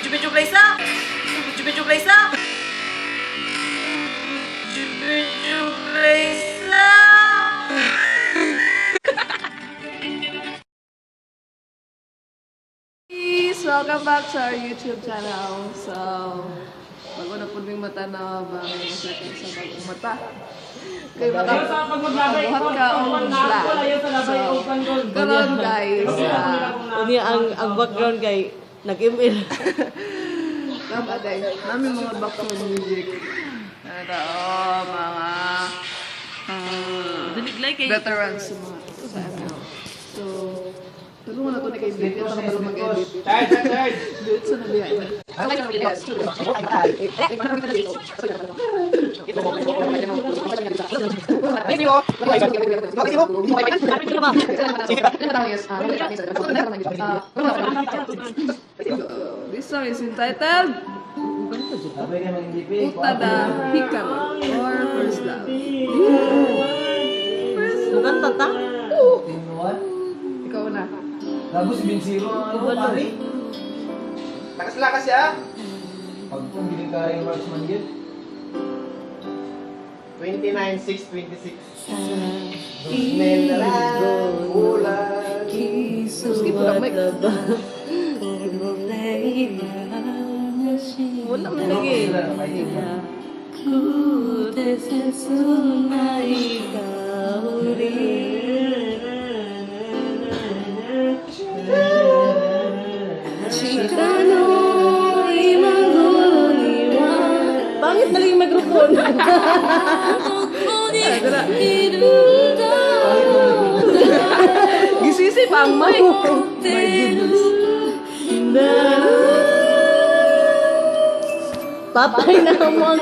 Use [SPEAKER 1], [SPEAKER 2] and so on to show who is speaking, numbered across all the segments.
[SPEAKER 1] Medyo Glaysa! Medyo Glaysa! Medyo Glaysa!
[SPEAKER 2] Guys! Welcome back to our YouTube channel. So, bago na po ng mata na ba, may masakit sa bagong mata. Kay makabuhat ka o vlog. So, karon guys,
[SPEAKER 1] Unya ang background kay nag-email.
[SPEAKER 2] tama day, namin mga background music. Ito, oh, mga
[SPEAKER 1] Dili kay
[SPEAKER 2] veterans sa mga sa ML. So, tulungan na to ni kay Bill, ito ka pala mag-edit.
[SPEAKER 3] Charge, charge!
[SPEAKER 2] Diretso na biya. This song is entitled Utada Hikaru or First Love. First Love.
[SPEAKER 1] Mukanta ta?
[SPEAKER 2] Ikaw na.
[SPEAKER 4] Tapos binsiro ang ano, pare.
[SPEAKER 3] Lakas-lakas siya!
[SPEAKER 4] Pag kung ginikara yung marksman yun.
[SPEAKER 3] 29, 6, 26. Dusmel na lang, ulan.
[SPEAKER 2] Skip lang, mic.
[SPEAKER 1] Wala man lagi. Pangit na lang yung microphone.
[SPEAKER 2] Gisisi pa ang mic. My goodness.
[SPEAKER 1] Patay na mo ang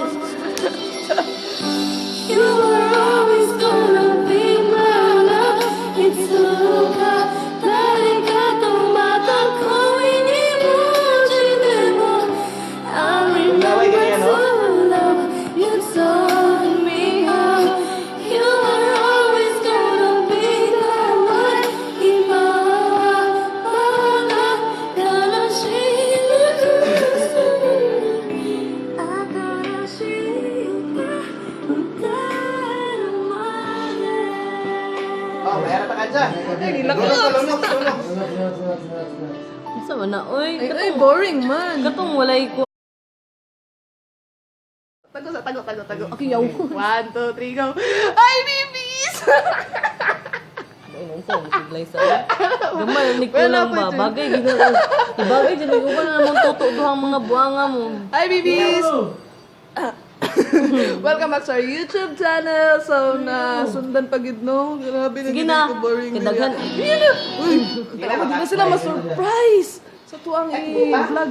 [SPEAKER 5] You were always gonna be my love. いつか誰かとまた恋に落ちても I remember to love you taught me how. You were always gonna be the one. 今はまだ悲しい新しい歌歌えるまで
[SPEAKER 3] Oh, may harap ka dyan. Lunok, lunok, lunok.
[SPEAKER 4] Sunod, sunod, sunod, sunod, sunod.
[SPEAKER 1] Unsa man na oy?
[SPEAKER 2] Ay, ay, boring man.
[SPEAKER 1] Katong walay ko.
[SPEAKER 2] Tago sa tago, tago, tago. Okay, yaw. One, two, three, go. Hi, babies!
[SPEAKER 1] Ay, unsa man si Glyza. Gamay ni
[SPEAKER 2] Wala
[SPEAKER 1] kulang
[SPEAKER 2] po
[SPEAKER 1] ba?
[SPEAKER 2] ito.
[SPEAKER 1] Bagay gid na. Ibagay jud ko na namang tuto duhang mga buanga mo.
[SPEAKER 2] Hi, babies! Welcome back to our YouTube channel. So, na sundan pa gid no. Grabe na
[SPEAKER 1] Sige
[SPEAKER 2] gid
[SPEAKER 1] na.
[SPEAKER 2] ko boring.
[SPEAKER 1] Kadaghan.
[SPEAKER 2] Uy, tama di na sila ma-surprise sa tuang i-vlog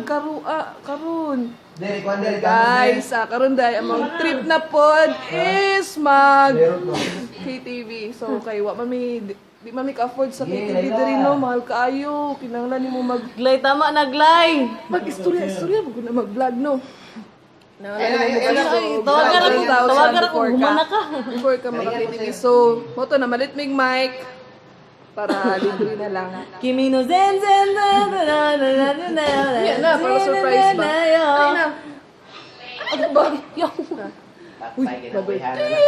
[SPEAKER 2] karon.
[SPEAKER 4] Derek, one Derek.
[SPEAKER 2] Guys, karon dai among trip na pod is mag
[SPEAKER 4] Meron to.
[SPEAKER 2] KTV. So kay wa man mi di man mi ka-afford sa
[SPEAKER 4] Yeah,
[SPEAKER 2] KTV
[SPEAKER 4] Laila.
[SPEAKER 2] diri no, mahal kaayo. Kinahanglan nimo mag
[SPEAKER 1] Glay tama na Glay.
[SPEAKER 2] mag-istorya, istorya mo na mag-vlog no.
[SPEAKER 3] Ay, ay, ay, ay.
[SPEAKER 1] Tawagan ako, tawagan ako, humana ka.
[SPEAKER 2] Before ka maka-KTV. So, mo to na malit mig mic para libre na lang.
[SPEAKER 1] Kimi no zen zen na na na na na na na.
[SPEAKER 2] Yan na, para surprise ba? Ay na. Ano ba? Yaw.
[SPEAKER 3] Patay, kinabuhihan na lang.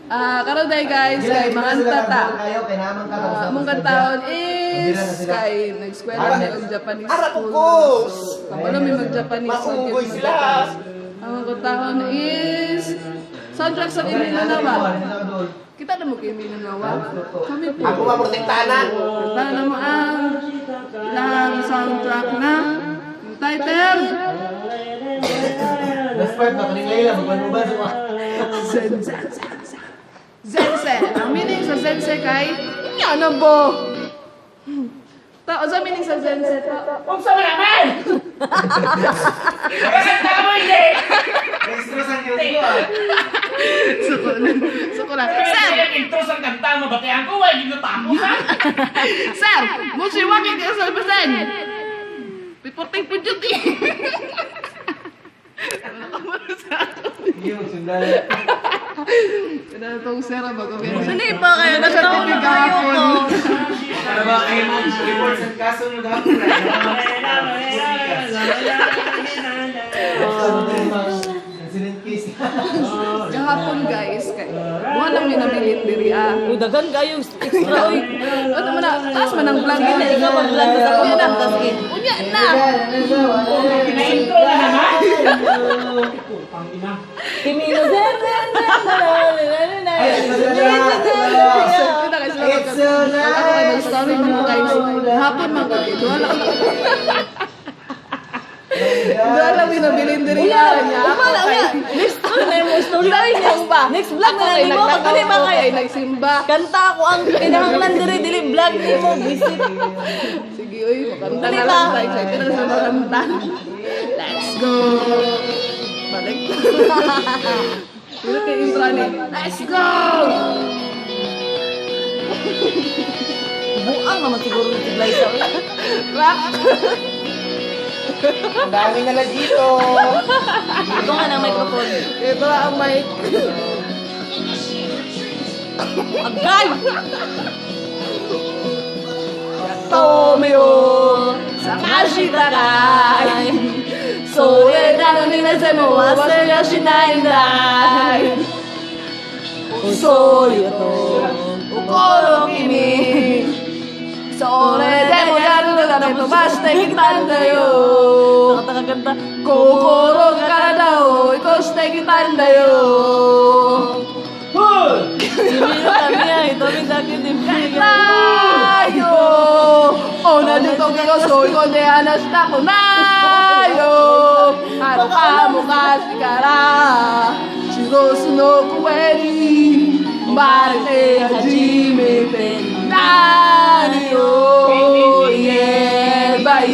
[SPEAKER 2] Ah, karon day guys, kay manganta ta.
[SPEAKER 4] Kayo, kay naman ka.
[SPEAKER 2] Ah, among kantaon is kay nag-eskwela na og Japanese
[SPEAKER 3] Ara
[SPEAKER 2] school.
[SPEAKER 3] ko,
[SPEAKER 2] So, kabalo mi mag-Japanese.
[SPEAKER 3] Maugoy sila.
[SPEAKER 2] Ang kantahon is soundtrack sa Kimi no Nawa. Kita na mo Kimi no Nawa? Kami po.
[SPEAKER 3] Ako maprotektahan na.
[SPEAKER 2] Kanta na mo ang ilang soundtrack na title
[SPEAKER 4] Last part ba, kaning Layla, magpanuban sa mga.
[SPEAKER 2] Zense. Zense. Ang meaning sa zense kay Nya na bo. Ta, unsa meaning sa zense ta?
[SPEAKER 3] Unsa man naman? Bakit tama hindi?
[SPEAKER 4] Extra sa ko ah.
[SPEAKER 2] Suko na. Suko na. Sir,
[SPEAKER 3] Ang intro sa kanta mo, batihan ko, wala yung natapos ha?
[SPEAKER 2] sir, mo si Waki ka sa percent. Reporting po duty.
[SPEAKER 4] Yung sundan.
[SPEAKER 2] Kana tong sera bago biya.
[SPEAKER 1] Dali pa kayo, nagtaon na kayo ko.
[SPEAKER 3] Para ba kayo mo report sa kaso nyo gahapon?
[SPEAKER 4] Incident case.
[SPEAKER 2] Gahapon guys kay buwan lang mi nabilin diri ah.
[SPEAKER 1] Uy, daghan kayo extra oy.
[SPEAKER 2] Ano man na, taas man ang vlog
[SPEAKER 1] Hindi, ikaw mag-vlog sa ako
[SPEAKER 2] Unya na.
[SPEAKER 1] mag-vlog.
[SPEAKER 2] Unya na.
[SPEAKER 6] Na-intro na naman.
[SPEAKER 1] Kimino zen zen zen na na na na.
[SPEAKER 4] Ay,
[SPEAKER 2] Kita guys,
[SPEAKER 4] It's so nice.
[SPEAKER 2] Ako kay story man ko guys. Hapon man ko duha lang. Duha lang mi nabilin diri ah. Nya.
[SPEAKER 1] Wala nga. Next ano na yung story next ba? Next vlog na lang mo pagdali ba
[SPEAKER 2] Kay
[SPEAKER 1] kay
[SPEAKER 2] nagsimba.
[SPEAKER 1] Kanta ako ang kinahanglan diri dili vlog nimo visit.
[SPEAKER 2] Sige oy, makanta
[SPEAKER 1] Dali
[SPEAKER 2] na
[SPEAKER 1] ta.
[SPEAKER 2] lang tayo. Excited na sa makanta. Let's go. Balik. Wala kay intro ni. Let's go.
[SPEAKER 1] Buang naman siguro ni Liza. Oy.
[SPEAKER 2] Rock.
[SPEAKER 3] Ang dami nala dito.
[SPEAKER 1] Ito nga ng microphone.
[SPEAKER 2] Ito ang mic.
[SPEAKER 1] Agay!
[SPEAKER 2] Tomio 探したかいそれなのになぜも忘れやしないんだい遅いよと怒る君それでもやるのだめ飛ばしてきたんだよ
[SPEAKER 1] Nakakanta.
[SPEAKER 2] 心体を追い越してきたんだよ
[SPEAKER 1] Kimi no kami ito mi dati din.
[SPEAKER 2] ないよ同じ時をそういで話したくないよあのか昔から白酢の声に生まれて初めて何を言えばい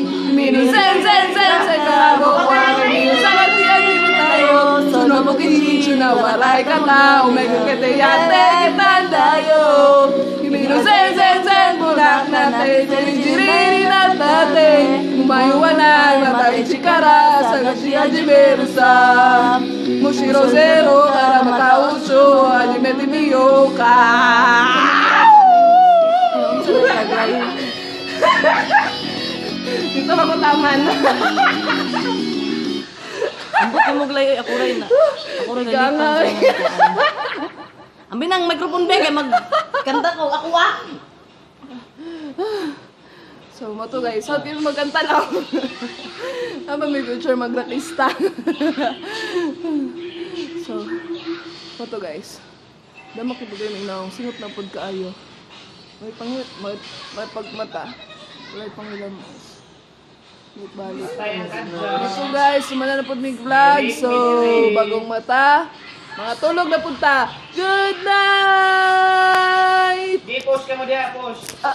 [SPEAKER 2] い君の全然全然から僕は君を探し始めたよその無機質な笑い方をめぐけてやってきたんだよ君の全然全部なくなってじりじりになったって迷わないまた一から探し始めるさむしろゼロからまた嘘を始めてみようか Dito ako taman.
[SPEAKER 1] Ambot mo glay ako rin na. Ako rin
[SPEAKER 2] Ikaw nga, oy.
[SPEAKER 1] Ambi nang microphone be kay mag kanta ko ako ah.
[SPEAKER 2] So, mo to guys. So, di magkanta lang. Habang may future magrakista. So, mo to guys. Dama ko bagay may naong singot na pod kaayo. May pangit, may pagmata. Walay pangilamos. Balik. So guys, sumala na pod mig vlog. So, bagong mata. Mga tulog na punta. Good night!
[SPEAKER 3] Di, post ka mo diya, post.
[SPEAKER 2] Ah.